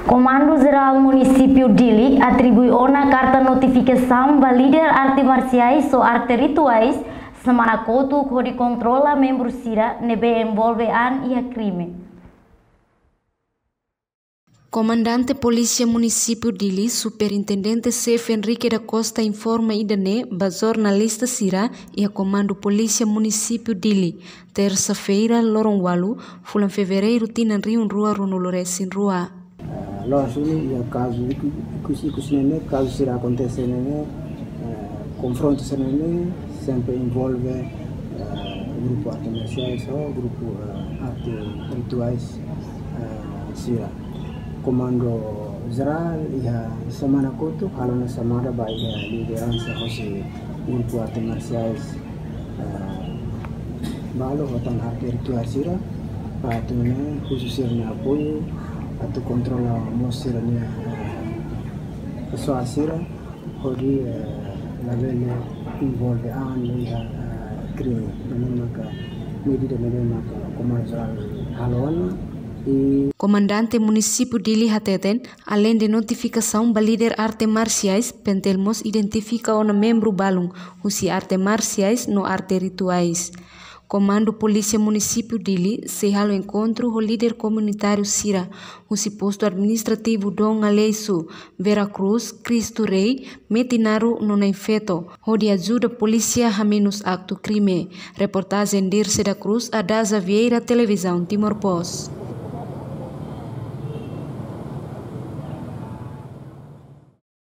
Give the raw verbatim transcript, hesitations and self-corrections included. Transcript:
Komandu Jerál Munisípiu Dili atribui ona karta notifikasaun ba líder arte marsiais ou arte rituais semana kotuk hodi kontrola membru sira ne'ebé envolve an iha krime. Komandante Polísia Munisípiu Dili, Superintendente Xefe Henrique da Costa informa ida-ne'e ba jornalista sira iha Komandu Polísia Munisípiu Dili, tersa-feira, loron ualu, fulan Fevereiru, tinan rihun rua ruanulu resin rua. Eh, loos duni iha kazu ikus, ikus, ikus ne'e, kazu sira akontese ne'e, eh, konfrontu sira ne'e, sempre envolve, eh, grupu arte marsiais ou grupu, eh, arte rituais, eh, sira. Komandu Jerál iha semana kotuk halo ona xamada ba iha lideransa hosi grupu arte marsiais, eh, balu ho tan arte rituais sira, para atu nune'e husu sira-nia apoiu, atu kontrola mós sira-nia, eh, pesoál sira, hodi, eh, labele envolve an iha, eh, krime. Ne'e maka medida ne'ebé maka Komandu Jerál halo ona. I Komandante Munisípiu Dili hateten, aleinde notifikasaun ba líder arte marsiais, PNTL mós identifika ona membru balun husi arte marsiais no arte rituais. Komandu Polísia Munisípiu Dili sei halo enkontru ho líder komunitáriu sira husi postu administrativu Dom Aleixo, Vera Cruz, Cristo Rei, Metinaro no Nain Feto, hodi ajuda polísia hamenus aktu krime. Reportajen Dirce da Cruz, Adaza Vieira, Televizaun Timor Post.